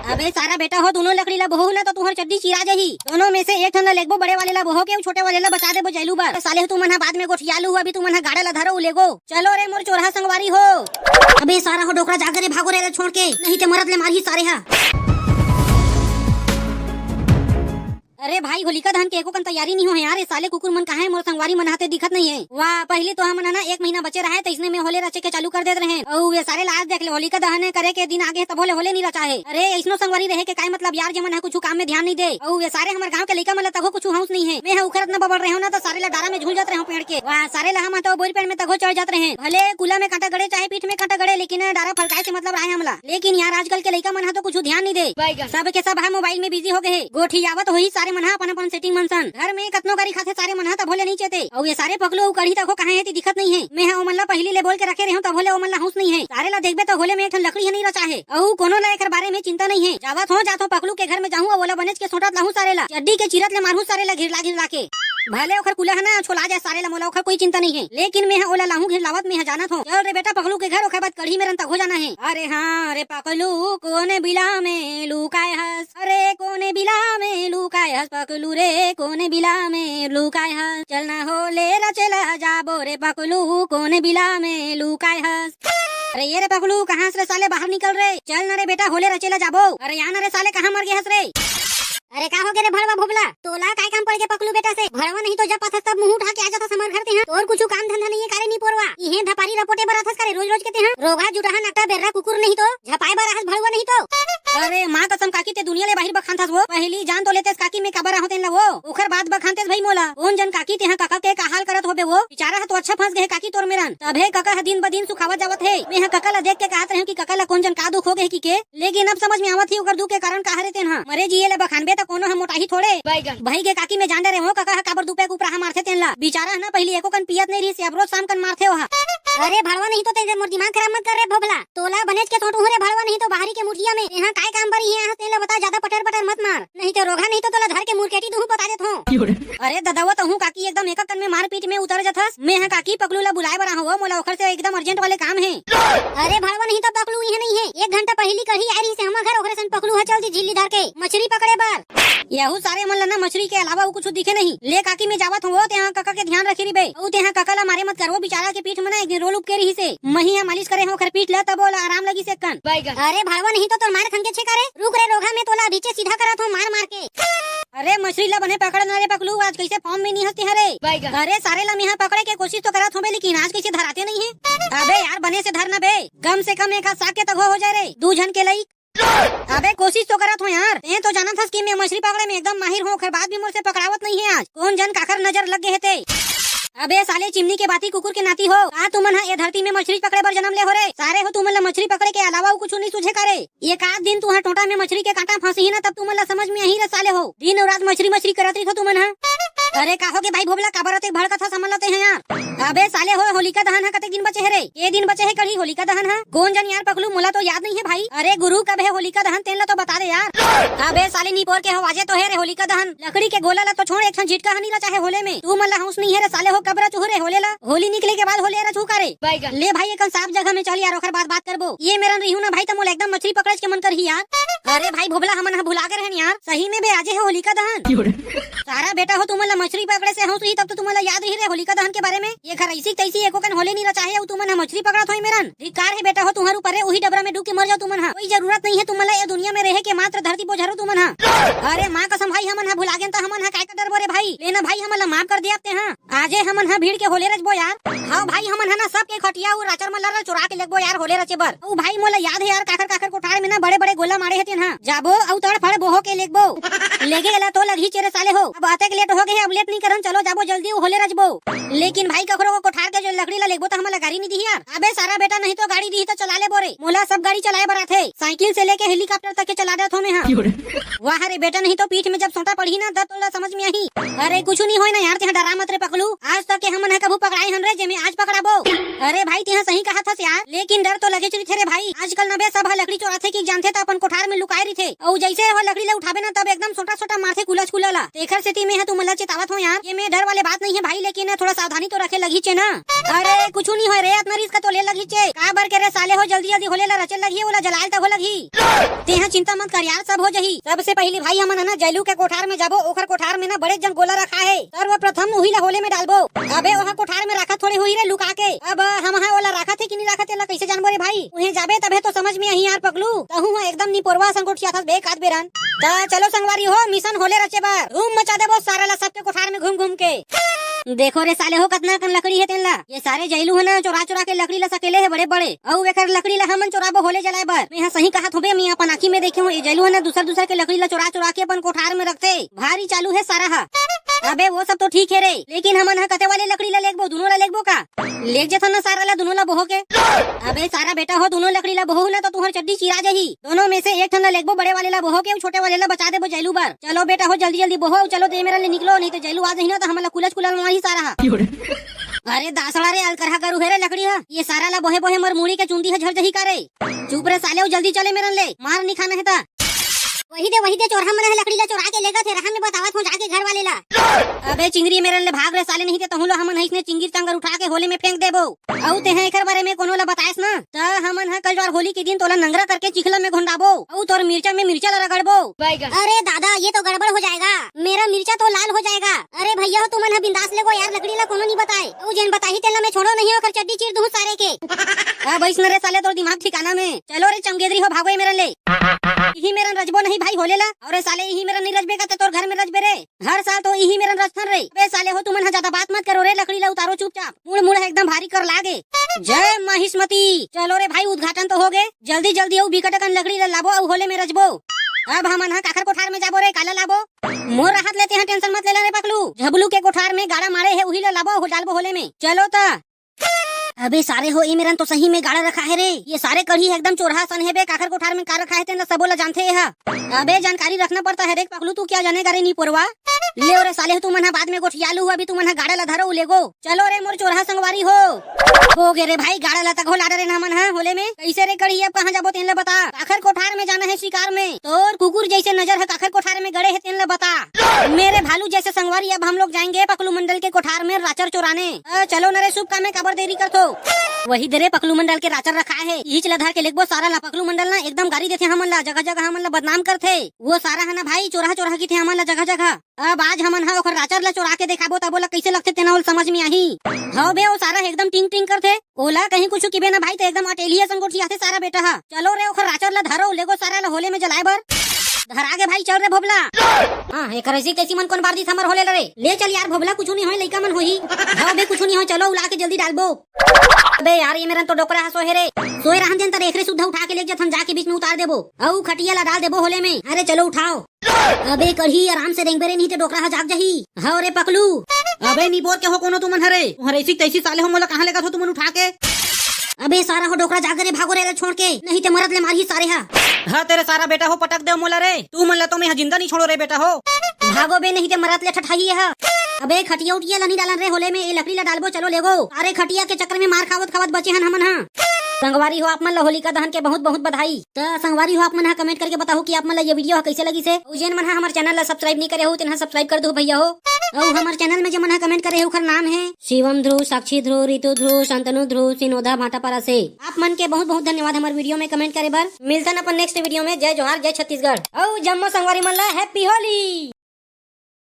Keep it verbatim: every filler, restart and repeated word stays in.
अबे सारा बेटा हो, दोनों लकड़ी ला बोहू ना तो तुहर चड्डी चिरा जाही। दोनों में से एक ठन ला लेगबो, बड़े वाले ला बोहो के, अउ छोटे वाले ला बचा देबो जैलू बर। साले हो तुमन हा बाद में गोठियालू, अभी तुमन हा गाड़ा ला धरो, लेगो। चलो रे मोर चोरहा संगवारी हो। अबे सारा हो डोकरा, जागे रे, भागो रे, रे छोड़ के, नहीं ते मरत ले मारही सारे हा। अरे भाई, होलिका दहन के एको कन तैयारी नहीं होहे यार। ये साले कुकुर मन कहाँ हे? मोर संगवारी मन हाथे दिखत नहीं हे। वाह, पहली तो हमन ह ना एक महीना बचे रहे, त इसने में होले रचे के चालू कर देत रहे। अउ ये सारे ला आज देख ले, होलिका दहन करे के दिन आगे हे, तभो ले होले नहीं रचा हे। अरे, ऐसनो संगवारी रहे के काय मतलब यार, जेमन ह कुछु काम में ध्यान नहीं दे। अउ ये सारे हमर गांव के लइका मन ला तघो कुछु हौस नहीं हे। मैं ह उखरत न बबड़ रहे हो ना, तो सारे ला डारा में झूल जात रहे हो पेड़ के। वाह, सारे ला हम तो बोरी पेड़ में तघो चढ़ जात रहे। भले कुला में कांटा गड़े चाहे पीठ में कांटा गड़े, लेकिन डारा फरकाए से मतलब रहे हमला। लेकिन यार, आजकल के लइका मन ह तो कुछु ध्यान नहीं दे। बैगन। सब के सब ह मोबाइल में बिजी हो गए हे। गोठियावत होही सारे मन ह अपन अपन सेटिंग मन सन। घर में कतनो गारी खाथे सारे मन ह, तभो ले नहीं चेते। अउ ये सारे पकलू अउ कढ़ी तको कहाँ हे, ते दिखत नहीं हे। मैं ह ओमन ला पहिली ले बोल के रखे रहे हूँ, तभो ले ओमन ला हौस नहीं हे। सारे ला देखबे त होले में एक ठन लकड़ी ह नहीं रचा हे। अउ कोनो ला एकर बारे में चिंता नहीं हे। जावत हो, जात हो पकलू के घर में जाहूँ, अउ ओला बनेच के सोटत लाहूँ सारे ला। चड्डी के चीरत ले मारहूँ सारे ला घिरला घिरला के। भले ओखर कुला ह ना छोला जाए सारे ला, मोला ओखर कोई चिंता नहीं हे, लेकिन मैं ह ओला लाहूं घिरलावत। मैं ह जानत हों। चल रे बेटा पकलू के घर, ओखर बाद कढ़ी मेरन तक हो जाना हे। अरे हाँ रे पकलू, कोने बिला में लुकाए हस? अरे कोने बिला में लुकाए हस पकलू रे, कोने बिला में लुकाए हस? चल ना होले रचेला जाबो रे पकलू, कोने बिला में लुकाए हस? अरे ये रे पकलू, कहाँ से रे साले, बाहर निकल रे। चल ना रे बेटा, होले रचेला जाबो। अरे या ना रे साले, कहाँ मर गए हस रे? अरे का हो गे रे भड़वा भोभला, तोला काय काम पड़ गे पकलू बेटा से? भड़वा नहीं तो जब पाथस तब मुंह उठा के आ जाथस हमर घर ते, हाँ? तोर कुछु काम धंधा नहीं है कारे नी पोरवा? इहे धपारी रपोटे बर आथस कारे रोज रोज के ते, हाँ? रोगहा जुटहा नकटा बेर्रा कुकुर नहीं तो, झपाए बर आहस भड़वा नहीं तो। अरे माँ कसम काकी, ते दुनिया ले बाहिर बखानथस वो। पहली जान तो लेतेस काकी मैं काबर आहूं तेन ला वो, ओखर बाद बखानतेस भाई मोला। कोन जन काकी, ते हा कका के का हाल करत होबे वो? बेचारा ह तो अच्छा फंस गए हे काकी तोर मेरन, तभे कका ह दिन ब दिन सुखावत जावत हे। मैं हा कका ला देख के कहत रहेंव कि कका ला कोन जन का दुख हो गए हे कि के, लेकिन अब समझ में आवत ही ओकर दुख के कारण का हरे तेन ह। मरे जिए ले बखानबे त कोनो ह मोटाही थोड़े। बैगन। भाई के काकी में जान डरे हो, कका ह काबर दुपे के उपराहा मारथे तेन ला। बिचारा ह ना पहिली एको कन पियत नहीं रहिस, अब रोज शाम कन मारथे ओहा। अरे भड़वा नहीं तो तेरे मोर दिमाग खराब मत कर रे भोभला। तोला बनेच के सोटू रे भड़वा नहीं तो बाहरी के मुठिया में। यहाँ काय काम बरी है, यहाँ तेन ला बता, ज्यादा पटर पटर मत मार, नहीं तो रोगहा नहीं तो तोला धर के मुरकेटी दूहूं बता देत हो। अरे ददावत हूँ काकी, एकदम एक कन में मारपीट में उतर जथस। मैं ह काकी पकलू ला बुलाए बर आहूं, मोला ओखर से एकदम अर्जेंट वाले काम हे। अरे भड़वा नहीं तो पकलू इहे नहीं हे, एक घंटा पहली कढ़ी आ रही से हमर घर, ओखरे सन पकलू ह चल दी झिल्ली धर के मछरी पकड़े बर। यहू सारे मन ला ना मछरी के अलावा अउ कुछु दिखे नहीं। ले काकी मैं जावत हूँ, तेहा कका के ध्यान रखे रिबे, अउ तेहा कका ला मारे मत कर, वो बेचारा के पीठ में ना एक दिन रोल उपके रही से, मही ह मालिश करे हूँ ओखर पीठ ला, तब ओला आराम लगी से कन। अरे भड़वा नहीं तो तोर मार खन के छे करे, रुक रे रोगहा मैं तोला अभीचे सीधा करत हूँ मार मार के। अरे मछरी ला बने पकड़ ना रे पकलू, आज कैसे फॉर्म में नहीं हंसते हरे। अरे सारे ला मेहा पकड़े के कोशिश तो करत होबे, लेकिन आज कैसे धराते नहीं है। अबे यार बने से धर ना बे, कम से कम एक हाथ साग के तगो हो जाए रे, दू झन के लई। अबे कोशिश तो करत हो यार, ते तो जानत हस कि मैं मछरी पकड़े में एकदम माहिर हूँ, ओखर बाद भी मोर से पकड़ावत नहीं है आज। कोन जन काखर नजर लग गए हे ते। अबे साले चिमनी के बाती कुकुर के नाती हो, का तुमन ह ए धरती में मछरी पकड़े बर जन्म ले हो रे? सारे हो तुमन ला मछरी पकड़े के अलावा अउ कुछु नहीं सूझे का रे? एक आध दिन तुहा टोटा में मछरी के कांटा फंसही ना, तब तुमन ला समझ में आही रे साले हो। दिन अउ रात मछरी मछरी करत रहिथो तुमन ह। अरे का हो गे भाई भोभला, काबर अतेक भड़कत हस हमन ला ते ह यार? अबे साले हो, होलिका दहन ह कतेक दिन बचे हे रे? के दिन बचे हे कढ़ी होलिका दहन ह? कोन जन यार पकलू, मोला तो याद नहीं है भाई। अरे गुरु, कब है होलिका दहन, तेन ला तो बता दे यार। अबे साले निपोर के हो, आजे तो हे रे होलिका दहन। लकड़ी के गोला ला तो छोड़, एक ठन झिटका ह नहीं रचा हे होले में। तुमन ला हौस नहीं है रे साले हो, कब रचहू रे होले ला? होली निकले के बाद होले रचहू का रे? ले भाई, एकन साफ जगह में चल यार, ओखर बाद बात करबो। ये मेरन रहिहू ना भाई, त मोला एकदम मछरी पकड़ेच के मन करही यार। अरे भाई भोभला, हमन ह भुला गे रहन यार, सही में बे आजे हे होलिका दहन। सारा बेटा हो, तुमन ला मछरी पकड़े से हौस रही तब तो तुमन ला याद रही रे होलिका दहन के बारे में। ये घर ऐसी तैसी एको कन होले नहीं रचा हे, अउ तुमन ह मछरी पकड़त हो मेरन। धिक्कार हे बेटा हो तुम्हर ऊपर रे, उही डबरा में डूब के मर जाओ तुमन ह। कोई जरूरत नहीं है तुमन ला ये दुनिया में रहे के, मात्र धरती बोझरो तुमन ह। अरे माँ कसम भाई, हमन ह भुला गेन त हमन ह काय कर डरबो रे भाई। लेना भाई, हमन ला माफ कर दे अब ते ह। आजे हमन ह भीड़ के होले रचबो यार। हाँ भाई, हमन ह ना सबके खटिया अउ राचर मन ला चुरा के लेगबो यार होले रचे बर। अउ भाई मोला याद हे यार, काखर काखर कोठार में ना बड़े बड़े गोला मारे हे तेन ह। जाबो अउ तड़फड़ बोहो के लेगबो। लेगे ला तो लगही चेरे साले हो। अब अतेक लेट हो गए हे, अब लेट नहीं करन, चलो जाबो जल्दी अउ होले रचबो। लेकिन भाई कखरो को कोठार के जो लकड़ी ला लेगबो त हमन ला गाड़ी नहीं दिही यार। अबे सारा बेटा, नहीं तो गाड़ी दिही तो चला लेबो रे। मोला सब गाड़ी चलाए बर आथे, साइकिल से लेके हेलीकॉप्टर तक के चला देत हो मैं ह। वाह रे बेटा, नहीं तो पीठ में जब सोटा पड़ही ना, तब तोला समझ में आही। अरे कुछु नहीं होय ना यार, तेहा डरा मत रे पकलू। आज तक के हमन ह कभू पकड़ाए हन रे, जेमे आज पकड़ाबो। अरे भाई, तेहा सही कहत हस यार, लेकिन डर तो लगे रहिथे रे भाई। आजकल न बे सब ह लकड़ी चोराथे कि जानथे त अपन कोठार में लुकाए रहिथे। अउ जैसे ह लकड़ी ला उठाबे ना, तब एकदम सोटा सोटा मारथे कुलच कुला ला। तेखर सेती में ह तुमन ला चेतावत हो यार, ये में डर वाले बात नहीं है भाई, लेकिन थोड़ा सावधानी तो रखे लगही चे ना। अरे कुछु नहीं होय रे, अतना रिस्क तो ले लगही चे। काबर के रे साले हो, जल्दी जल्दी होले ला रचे लगही, ओला जलाए ल तक हो लगही। तेहा चिंता मत कर यार, सब हो जही। सबसे पहली भाई हमन ह ना जैलू के कोठार में जाबो, ओखर कोठार में ना बड़े जन गोला रखा है, सर्वप्रथम उही ला होले में डालबो। अबे ओहा कोठार में रखत थोड़े होही रे लुका के। अब हम ह ओला रखत है कि नहीं रखत, एला कैसे जानबो रे भाई? उहें जाबे तभे तो समझ में आही यार पकलू। तहू ह एकदम निपोरवा संगोठिया थस बे कात बेरन। त चलो संगवारी हो, मिशन होले रचे बर धूम मचा देबो सारा ला सबके कोठार में घूम घूम के। देखो रे साले हो, कतना कन लकड़ी हे तेन ला। ये सारे जैलू ह ना चोरा चोरा के लकड़ी ला सकेले हे बड़े बड़े। अउ एखर लकड़ी ला हमन चोराबो होले जलाए बर। मैं ह सही कहत होबे, मैं अपन आँखी में देखे हूँ, ये जैलू ह ना दूसर दूसर के लकड़ी ला चोरा चोरा के अपन कोठार में रखथे। भारी चालू हे सारा ह। अबे वो सब तो ठीक हे रे, लेकिन हमन ह कते वाले लकड़ी ला लेगबो, दुनो ला लेगबो का? लेग जथन ना सारा ला, दुनो ला बोहो के। अबे सारा बेटा हो, दुनो लकड़ी ला बोहो ना तो तुहर चड्डी चिरा जाही। दोनों में से एक ठन ला लेगबो, बड़े वाले ला बोहो के, अउ छोटे वाले ला बचा देबो जैलू बर। चलो बेटा हो, जल्दी जल्दी बोहो, चलो दे मेरा ले निकलो, नहीं तो जैलू आ जाही ना तो हमन ला कुलच कुलल मारही सारा ह। अरे दासड़ा रे, अलकरहा करू हे रे लकड़ी ह। ये सारा ला बोहे बोहे मोर मुड़ी के चुंदी ह झड़ जही का रे? चुप रे साले, जल्दी चले मेरन ले, मार नहीं खाना है ता। वही दे, वही दे, चोरहा मन ह लकड़ी ला चोरा के लेगथे, रहा में बतावत हो जाके घर वाले ला। अबे चिंगरी मेरन ले भाग रे साले, नहीं ते तहूं ला हमन ह इसने चिंगीर चांगर उठा के होले में फेंक देबो। अउ तेहा एकर बारे में कोनो ला बताएस ना, त हमन ह कल जोर होली के दिन तोला नंगरा करके चिखला में घोंडाबो, अउ तोर मिर्चा में मिर्चा ला रगड़बो। अरे दादा, ये तो गड़बड़ हो जाएगा, मेरा मिर्चा तो लाल हो जाएगा। अरे भैया हो, तुमन ह बिंदास लेगो यार, लकड़ी ला कोनो नहीं बताए, अउ जेन बताही तेन ला मैं छोड़ो नहीं, ओकर चड्डी चीर दूं सारे के। अब अइसन रे साले, तोर दिमाग ठिकाना में। चलो रे चमगेदरी हो, भागो ए मेरन ले। इही मेरन रजबो नहीं भाई होले ला। अरे साले, इही मेरन नहीं रजबे का ते तोर घर में रजबे रे। हर साल तो इही मेरन रजथन रे। अबे साले हो, तुमन ह ज्यादा बात मत करो रे, लकड़ी ला उतारो चुपचाप। मुड़ मुड़ ह एकदम भारी कर लागे। जय माहिष्मती। चलो रे भाई, उद्घाटन तो हो गे। जल्दी जल्दी अउ बिकट अकन लकड़ी ला लाबो अउ होले में रजबो। अब हमन ह काखर कोठार में जाबो रे, काला लाबो? मोर राहत लेते हैं, टेंशन मत ले ले रे पकलू। झबलू के कोठार में गाड़ा मारे हे, उही ला लाबो, हो डालबो होले में। चलो त। अबे सारे हो, ए मेरन तो सही में गाड़ा रखा है रे। ये सारे कढ़ी एकदम चोरहा सन है बे, काखर कोठार में का रखा है तेन ला सबो ला जानथे ए हा। अबे जानकारी रखना पड़ता है रे पकलू, तू क्या जानेगा रे निपोरवा। ले रे साले हो, तुमन ह बाद में गोठिया लू, अभी तुमन ह गाड़ा ला धरो लेगो। चलो रे मोर चोरहा संगवारी हो। हो गे रे भाई, गाड़ा ला तक हो लाडे रे ना मन ह होले में। कैसे रे कढ़ी, अब कहाँ जाबो तेन ला बता। काखर कोठार में जाना है शिकार में। तोर कुकुर जैसे नजर है काखर कोठार में गड़े है तेन ला बता। मेरे भालू जैसे संगवारी, अब हम लोग जाएंगे पकलू मंडल के कोठार में राचर चोराने। अ, चलो न रे, शुभ काम में काबर देरी करथो। वही दे रे पकलू मंडल के राचर रखा है, इही चला धर के लेगबो सारा ला। पकलू मंडल ना एकदम गारी देथे हमन ला, जगह जगह हमन ला बदनाम करथे। वो सारा है ना भाई, चोरहा चोरहा किथे हमन ला जगह जगह। अब आज हमन ह ओखर राचर ला चोरा के देखाबो, तब ओला कैसे लगथे तेना ओला समझ में आही। हव बे, ओ सारा एकदम टिंग टिंग करथे। ओला कहीं कुछु किबे ना भाई, त एकदम अटेलिया संग गोठियाथे सारा बेटा ह। चलो रे, ओखर राचर ला धरो, लेगो सारा ला होले में जलाए बर। धरा गे भाई, चल रे भोबला। हाँ, एकर ऐसी तैसी मन कोन बार दीस हमर होले ला रे? ले चल यार भोबला, कुछु नहीं होय, लइका मन होही। हव बे, कुछु नहीं होय, चलो उला के जल्दी डालबो। अबे यार, ये मेरन तो डोकरा ह सोहे रे। सोए रहन देन त एखरे सुद्धा उठा के ले जथन, जाके बीच में उतार देबो। अउ खटिया ला डाल देबो होले में। अरे चलो उठाओ। अबे कढ़ी, आराम से रेंगबे रे, नहीं ते डोकरा ह जाग जाही। हव रे पकलू। अबे निपोर के हो कोनो तुमन हरे? तुहर ऐसी तैसी साले हो, मोला कहाँ लेगत हो तुमन उठा के? अबे सारा हो डोकरा जाग रे, भागो रे एला छोड़ के, नहीं ते मरत ले मारही सारे हा। हाँ तेरे सारा बेटा हो, पटक दे मोला रे। तुमन ला तो मैं ह जिंदा नहीं छोड़ो रे बेटा हो। भागो बे, नहीं ते मरत ले ठठाही हा। अबे खटिया उटिया ला नहीं डालन रे होले में, ए लकड़ी ला डालबो, चलो लेगो। अरे खटिया के चक्कर में मार खावत खावत बचे हन हमन हा। संगवारी हो, आप मन ला होलिका दहन के बहुत बहुत बधाई। त संगवारी हो, आप मन ह comment करके बताहू कि आप मन ला ये video ह कैसे लगिस हे। अउ जेन मन ह हमर channel ला subscribe नहीं करे हो, तेन ह subscribe कर दो भैया हो। अउ हमर channel में जे मन ह comment करे हे, ओखर नाम हे शिवम ध्रुव, साक्षी ध्रुव, रितु ध्रुव, शांतनु ध्रुव, सिनोदा भाटापारा से। आप मन के बहुत बहुत धन्यवाद हमर video में comment करे बर। मिलथन अपन next video में। जय जोहार, जय छत्तीसगढ़। अउ जम्मो संगवारी मन ला happy होली।